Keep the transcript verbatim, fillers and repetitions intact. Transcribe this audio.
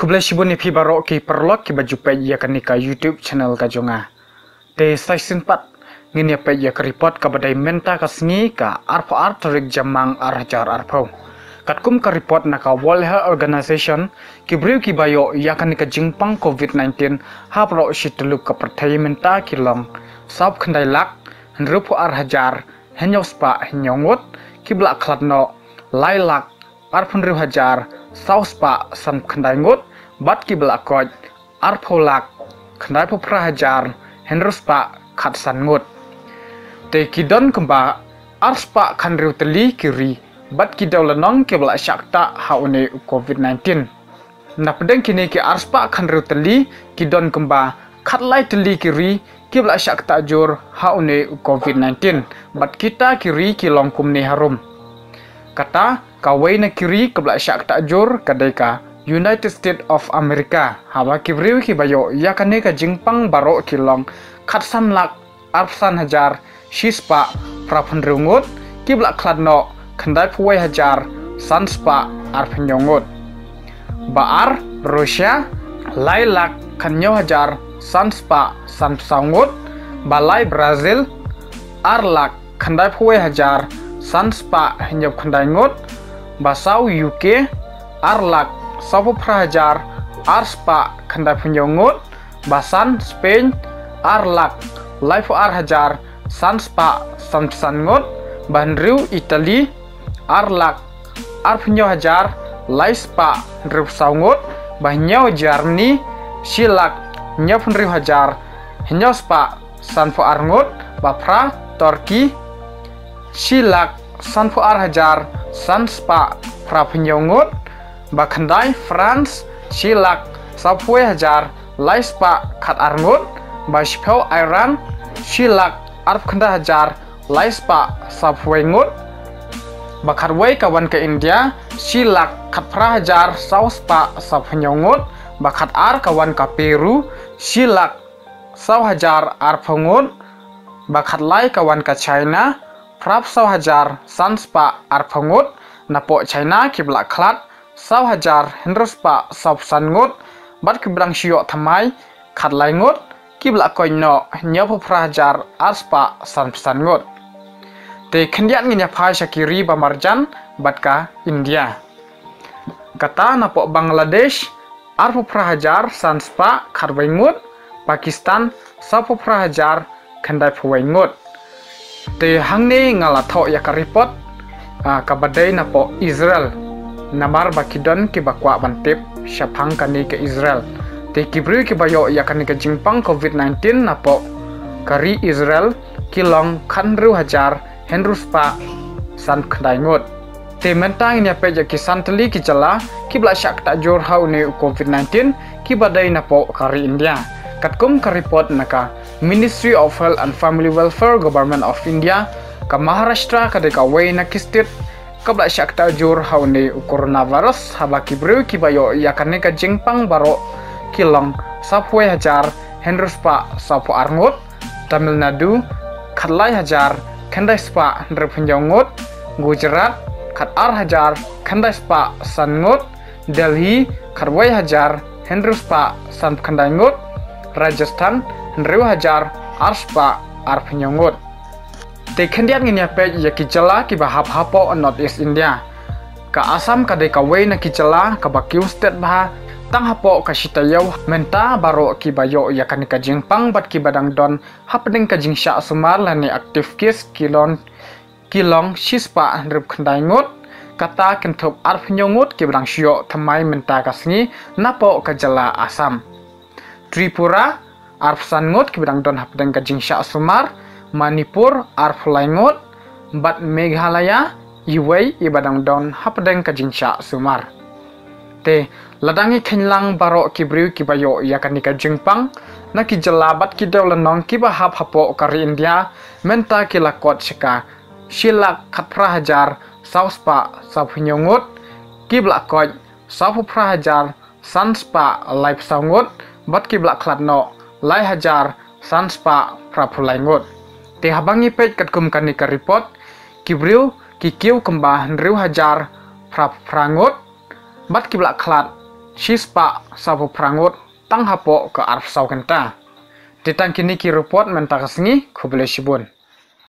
Khublei shibun ïa phi baroh ki paralok kiba ju peit ïa kane ka YouTube channel ka jong nga. Te sa shisien pat ngin ïa peit ïa ka report kaba dei mynta ka sngi ka arphew ar tarik Jymmang ar hajar arphew. Katkum ka report na ka World Health Organization, ki briew kiba ïoh ïa kane ka jingpang covid nineteen ha baroh shi tylli ka pyrthei mynta ki long sawphew khyndai lak hynriewphew ar hajar hynñiew spah hynñiew ngut, kiba la khlad noh lai lak arphew hynriew hajar saw spah sanphew khyndai ngut, bad kiba la koit arphew lak khyndaiphew phra hajar hynriew spah khatsan ngut. Te ki don kumba ar spah khathynriew tylli ki ri bad ki dewlynnong kiba la shah ktah ha une u covid nineteen. Na pdeng kine ki ar spah khathynriew tylli, ki don kumba khatlai tylli ki ri kiba la shah ktah jur ha une u covid nineteen, bad kita ki ri ki long kumne harum. Kata kawei na ki ri kaba la shah ktah jur ka dei ka United States of America, haba ki briew kiba ïoh ïa kane ka jingpang baroh ki long khatsan lak arphew san hajar shi spah phraphew hynriew ngut, kiba la khlad noh khyndaiphew wei hajar san spah arphew hynñiew ngut. Ba ar, Russia, lai lak khathynñiew hajar san spah sanphew saw ngut. Ba lai, Brazil, ar lak khyndaiphew wei hajar san spah hynñiewphew khyndai ngut. Ba saw, U K, ar lak sawphew phra hajar ar spah khyndaiphew hynñiew ngut. Ba san, Spain, ar lak laiphew ar hajar san spah sanphew san ngut. Ba hynriew, Italy, ar lak arphew hynñiew hajar lai spah hynriewphew saw ngut. Ba hynñiew, Germany, shi lak hynñiewphew hynriew hajar hynñiew spah sanphew ar ngut. Ba phra, Turkey, shi lak sanphew ar hajar san spah phraphew hynñiew ngut. Ba khyndai, France, shi lak sawphew wei hajar lai spah khatar ngut. Ba shiphew, Iran, shi lak arphew khyndai hajar lai spah sawphew wei ngut. Ba khatwei ka wan ka India, shi lak khatphra hajar saw spah sawphew hynñiew ngut. Ba khatar ka wan ka Peru, shi lak saw hajar arphew ngut. Ba khatlai ka wan ka China, phraphew saw hajar san spah arphew ngut. Napoh China kiba la khlad saw hajar hynriew spah sawphew san ngut, bad kiba dang shu ïoh thymmai khatlai ngut, kiba la koit noh hynñiewphew phra hajar ar spah sanphew san ngut. Te khyndiat ngin ïa phai sha ki ri ba marjan bad ka India. Kata napoh Bangladesh, arphew phra hajar san spah khatwei ngut, Pakistan, sawphew phra hajar khyndaiphew wei ngut. Te hangne nga la thoh ïa ka report, ah, kaba dei napoh Israel. Namar ba ki don kiba kwah ban tip shaphang kane ka Israel. Te ki briew kiba ïoh ïa kane ka jingpang covid nineteen napoh ka ri Israel ki long khathynriew hajar hynriew spah sanphew khyndai ngut. Te mynta ngin ïa peit ïa ki san tylli ki jylla kiba la shah ktah jur ha une u covid nineteen, kiba dei napoh ka ri India. Katkum ka report na ka Ministry of Health and Family Welfare, Government of India, ka Maharashtra ka dei kawei na ki state kaba la shah ktah jur ha une u coronavirus, haba ki briew kiba ïoh ïa kane ka jingpang baroh ki long sawphew wei hajar hynriew spah sawphew ar ngut. Tamil Nadu, khatlai hajar khyndai spah hynriewphew hynñiew ngut. Gujarat, khatar hajar khyndai spah san ngut. Delhi, khatwei hajar hynriew spah sanphew khyndai ngut. Rajasthan, hynriew hajar ar spah arphew hynñiew ngut. Te khyndiat ngin ïa peit ïa ki jylla kiba hap hapoh North East India. Ka Assam ka dei kawei na ki jylla kaba kiew stet bha tang hapoh ka shi taïew. Mynta baroh kiba ïoh ïa kane ka jingpang bad kiba dang don hapdeng ka jingshah sumar lane active case ki long, ki long shi spah hynriewphew khyndai ngut. Kata kynthup arphew hynñiew ngut kiba dang shu ïoh thymmai mynta ka sngi napoh ka jylla Assam. Tripura, arphew san ngut kiba dang don hapdeng ka jingshah sumar. Manipur, arphew lai ngut. Bad Meghalaya, iwei iba dang don hapdeng ka jingshah sumar. Te lada ngi kheiñ lang baroh ki briew kiba ïoh ïa kane ka jingpang na ki jylla bad ki dewlynnong kiba hap hapoh ka ri India, mynta ki la kot sha ka shi lak khatphra hajar saw spah sawphew hynñiew ngut, kiba la koit sawphew phra hajar san spah laiphew saw ngut, bad kiba la khlad noh lai hajar san spah phraphew lai ngut. Te haba ngi peit katkum kane ka report, ki briew ki kiew kumba hynriew hajar phraphew phra ngut, bad kiba la khlad Shispah saphew phra ngut tang hapoh ka arphew saw kynta. Te tang kine ki report mynta ka sngi, khublei shibun.